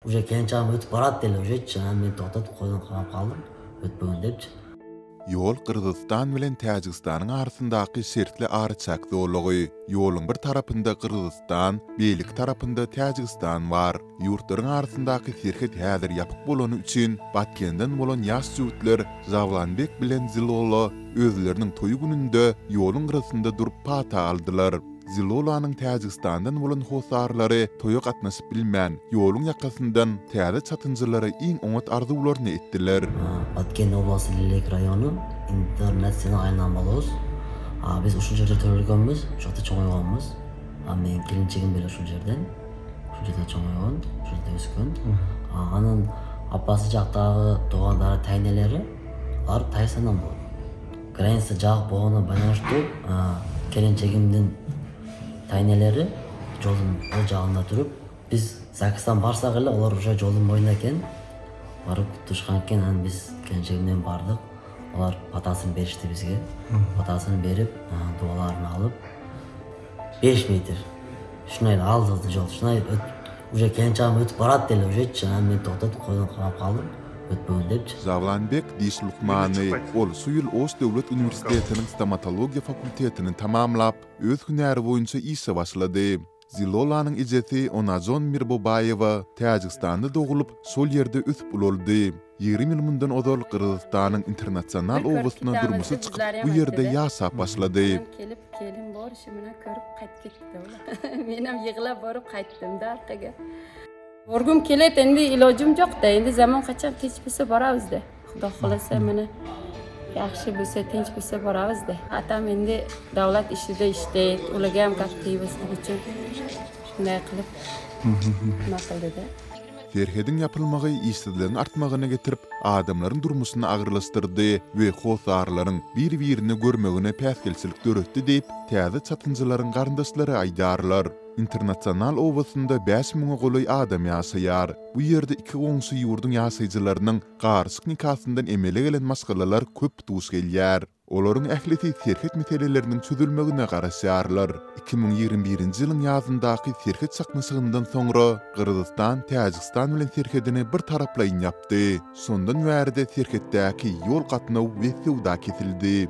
Уже kelinçagym ötüp barat deli uje anam men togtadyp koýdum garap galdym ötmegin depçi. Ýol Gyrgyzystan bilen Täjigistanyň arasyndaky şertli araçäk zolagy. Ýoluň bir tarapynda Gyrgyzystan, beýleki tarapynda Täjigistan bar. Ýurtlaryň arasyndaky serhet häzir ýapyk bolany üçin Batkenden bolan ýaş jübütler Žawlanbek bilen Zilola özleriniň toýy gününde ýoluň gyrasynda durup pata aldylar. Zilolanyň Täjigistandan bolan hossarlary toýa gatnaşyp bilmän, ýoluň ýakasyndan täze çatynjylara iň oňat arzuwlaryny etdiler. Batken oblasty Lelek raýony Internasional aýlanan bolabys. Biz uşul ýerde törelgenmiz, şu ýakda çoňaýganmyz. Meniň kelinçegim bile şul ýerden. Şul ýerde çoňaýgan, şul ýerde ösgen. Anyn apasy jakdagy doganlary, täýneleri bar Taýsandan bolan. Granisa jagyp bolana baýlanyşdy. Kelinçegimdiň taýneleri joluň ol jagynda durup, biz zagsdan barsak ele olar uje joluň boýunda eken. Baryp duşgan eken, an biz kelinçegim bilen bardyk. Olar patasyny berişdi bizge. Patasyny berip, dualaryny alyp, beş metr şunday aldydy jol. Şunday uje kelinçagim ötüp baratdy ele uje, an men togtadyp koýdum garap galdym. Ötmegin depçi. Zawlanbek diş lukmany. Ol şu ýyl Oş döwlet uniwersitetiniň stomatologiýa fakultetini tamamlap, öz hünäri boýunça işe başlady. Zilolanyň ejesi Onajon Mirbobaýewa Täjigistanda doglup, şol ýerde ösüp ulaldy. 20 ýyl mundan ozal Gyrgyzystanyň Internasional obasyna durmuşa çykyp, bu ýerde ýaşap başlady. Kelip kelin bor işimine körüp gaýtyp ketdi. Menem ýyglap borup gaýtdym-da arkaga. Borgum kelet endi ilojim jokda endi zamon kaçan tinç bilse boramizda xudo xohlasa mana yaxshi bo'lsa tinch bo'lsa boramizda atam endi davlat ishida ishlaydi ularga ham gap tegmaslik uchun shunday qilib nima qildida Serhediň ýapylmagy işsizligiň artmagyna getirip, adamlaryň durmuşyny agyrlaşdyrdy we hossarlaryň bir-birini görmegine päsgelçilik döretdi diýip, täze çatynjylaryň garyndaşlary aýdýarlar. Internasional obasynda bäş müňe golaý adam ýaşaýar. Bu ýerde iki goňşy ýurduň ýaşaýjylarynyň garyşyk nikasyndan emele gelen maşgalalar köp duş gelýär. Olaryň ählisi serhet meseleleriniň çözülmegine garaşýarlar. 2021-nji ýylyň ýazyndaky serhet çaknyşygyndan soňra Gyrgyzystan Täjigistan bilen serhedini bir taraplaýyn ýapdy. Şondan bäri-de serhetdäki ýol gatnaw we söwda kesildi.